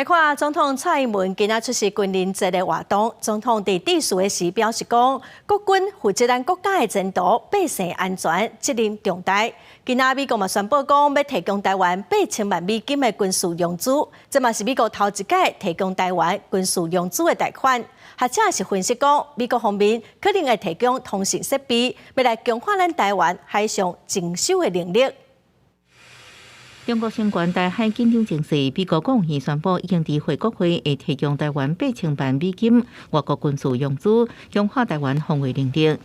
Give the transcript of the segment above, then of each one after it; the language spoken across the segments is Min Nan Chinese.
來看總統蔡英文今仔出席軍人節的活動，總統佇致辭的時表示講，國軍負責咱國家的前途、百姓安全，責任重大。今仔美國嘛宣布講，欲提供台灣8000萬美金的軍事融資，這嘛是美國頭一擺提供台灣軍事融資的貸款。學者是分析講，美國方面可能會提供通訊設備，欲來強化咱台灣海上偵搜的能力。中國相關台海緊張情勢，美國國務院宣布已經知會國會會提供台灣8000萬美金外國軍事融資，強化台灣防衛能力。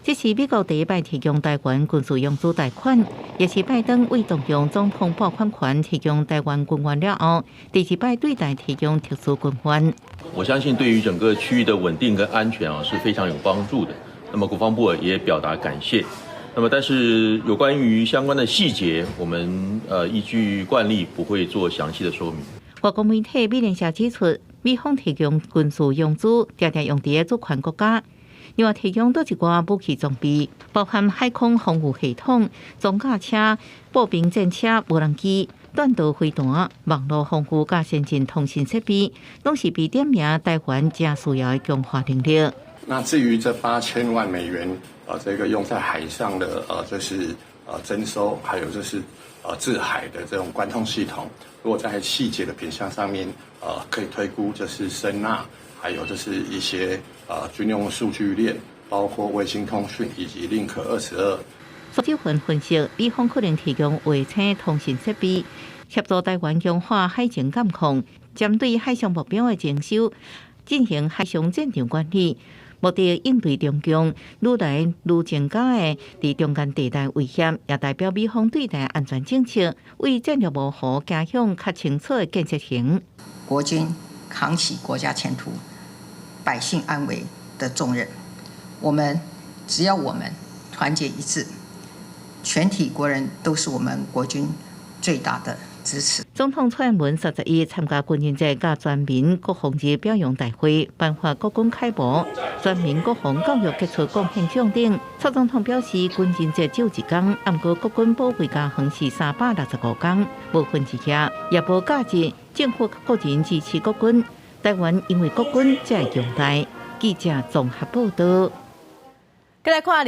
這是美國第一擺提供台灣軍事融資貸款，也是拜登為動用總統撥款權提供台灣軍援了後，第二擺對台提供特殊軍援。我相信對於整個區域的穩定跟安全啊是非常有幫助的。那麼國防部也表達感謝。那麼，但是有關於相關的細節，我們依據慣例不會做詳細的說明。外國媒體美聯社指出，美方提供軍事融資，定定用佇主權國家，另外提供多一寡武器裝備，包含海空防禦系統、裝甲車、步兵戰車、無人機、彈道飛彈、網路防護佮先進通訊設備，攏是被點名台灣誠需要的強化能力。那至於這8000萬美元，這個用在海上的，就是偵搜，還有就是制海的這種觀通系統，如果在細節的品項上面，可以推估就是聲納，還有就是一些軍用數據鏈，包括衛星通訊以及 Link 22。蘇志雲分析，美方可能提供衛星通訊設備，協助台灣強化海情監控，針對海上目標的偵搜，進行海上戰場管理。目的應對中共愈來愈增加的佇中間地帶威脅，也代表美方對台安全政策為戰略模糊走向較清楚的建設性。國軍扛起國家前途、百姓安危的重任，我們只要我們團結一致，全體國人都是我們國軍最大的支持。總統蔡英文31參加軍人節佮全民國防日表揚大會，頒發國軍楷模、全民國防教育傑出貢獻獎等。蔡總統表示，軍人節只有一天，毋過國軍保衛家園是365天，無分日夜，也無假日。政府個人支持國軍，台灣因為國軍才會強大。記者綜合報道。閣來看。